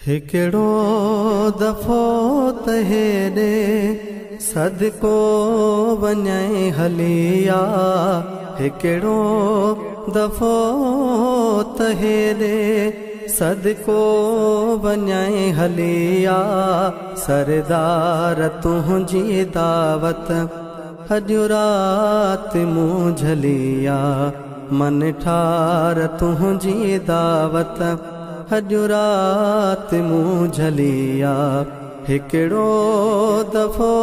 हिकिड़ो दफ़ो त हेॾे सदको वञे हलिया। हिकिड़ो दफ़ो त हेॾे सदको वञे हलिया। सरदार तुंहिंजी दावत अॼु राति मूं झलिया। मन ठार तुंहिंजी दावत अॼु राति मूं झलिया। हिकिड़ो दफ़ो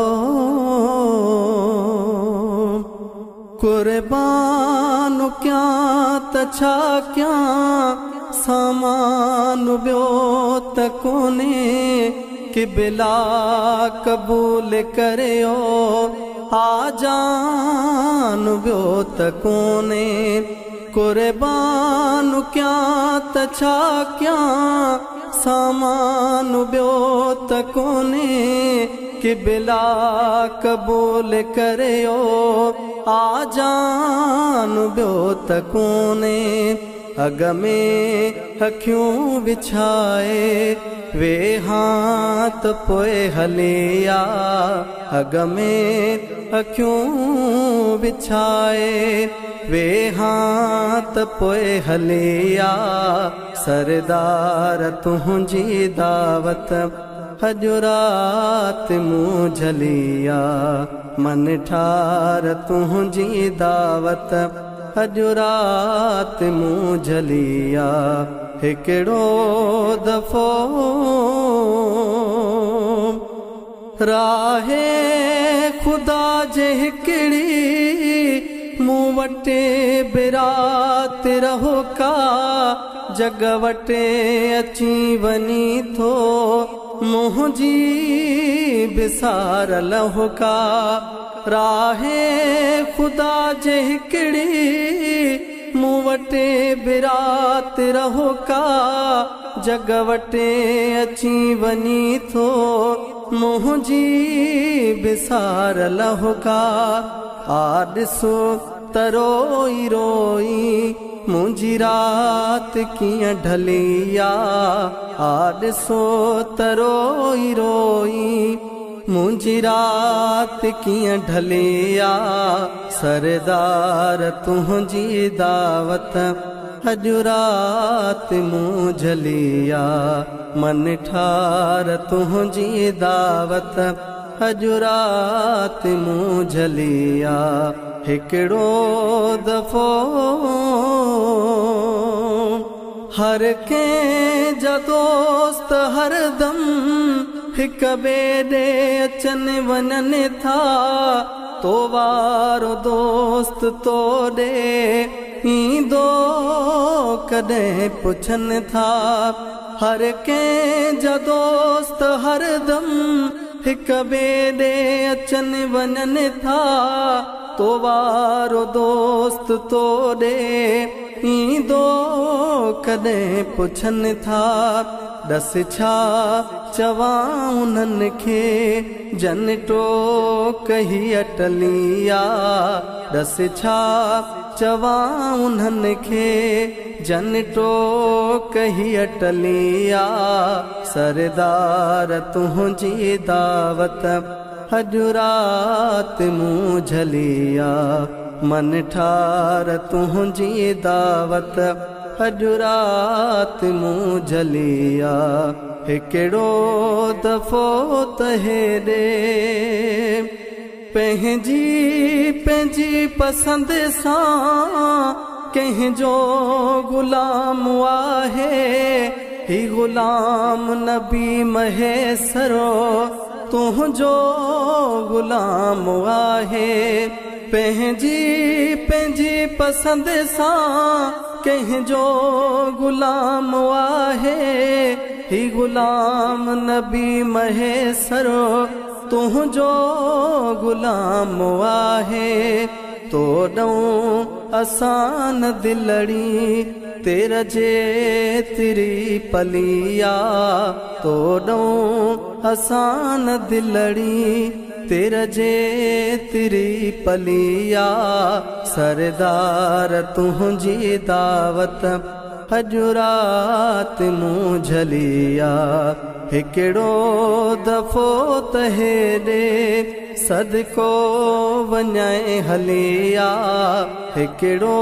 कुर्बान कयां त छा कयां, सामान ॿियो त कोन्हे। क़िबला क़बूल करियो, आजान ॿियो त कोन्हे। कुर्बान कयां त छा कयां, सामान ॿियो त कोन्हे। क़िबला क़बूल करियो, आजान ॿियो त कोन्हे। अॻ में अखियूं विछाए वेहां त पोइ हलिया। अॻ में अखियूं विछाए वेहां त पोइ हलिया। सरदार तुंहिंजी दावत अॼु राति मूं झलिया। मन ठार तुंहिंजी दावत अॼु राति मूं झलिया। हिकिड़ो दफ़ो राहे ख़ुदा जे हिकिड़ी मूं वटि बिरात रहो का। जग वटि अची वञी थो मुंहिंजी बिसार लहो का। राहे ख़ुदा जे हिकिड़ी मूं वटि बिरात रहो का। जग वटि अची वञी थो मुंहिंजी बिसार लहो का। आ ॾिसो त रोई रोई मुंहिंजी राति कीअं ढलिया। आ ॾिसो त रोई रोई मुंहिंजी राति कीअं ढलिया। सरदार तुंहिंजी दावत अॼु राति मूं झलिया। मन ठार तुंहिंजी दावत अॼु राति मूं झलिया। हिकिड़ो दफ़ो हर कंहिंजा दोस्त हरदम हिक ॿिए ॾे अचनि वञनि था। तो वारो दोस्त तो ॾे ईंदो कॾहिं पुछनि था। हर कंहिंजा दोस्त हरदम हिक ॿिए ॾे अचनि वञनि था। तो वारो दोस्त तो ॾे ईंदो कॾहिं पुछनि था। ॾस छा चवां उन्हनि खे जन टोक हीअ टलिया। ॾस छा चवां उन्हनि खे जन टोक हीअ टलिया। सरदार तुंहिंजी दावत अॼु राति मूं झलिया। मन ठार तुंहिंजी दावत अॼु राति मूं झलिया। हिकिड़ो दफ़ो त हेॾे पंहिंजी पंहिंजी पसंद सां कंहिंजो ग़ुलाम आहे। ही ग़ुलाम नबी महेसरो तुंहिंजो ग़ुलाम आहे। पंहिंजी पंहिंजी पसंद सां कंहिंजो ग़ुलाम आहे। ही ग़ुलाम नबी महेसरो तुंहिंजो ग़ुलाम आहे। तो ॾऊं असां न दिलड़ी तेर जेतिरी पलिया। तो ॾऊं असां न दिलड़ी तेर जेतिरी पलिया। सरदार तुंहिंजी दावत اڄ رات مون جهلي آ. هڪڙو دفعو ته هيڏي صدقو وڃائي هلي آ. هڪڙو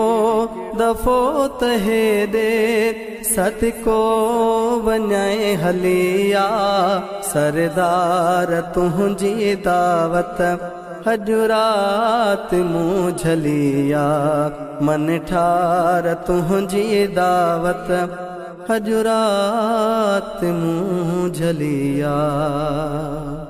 دفعو ته هيڏي صدقو وڃائي هلي آ. سردار تنهنجي دعوت اڄ رات مون جهلي آ. من ٺار تنهنجي دعوت اڄ رات مون جهلي آ.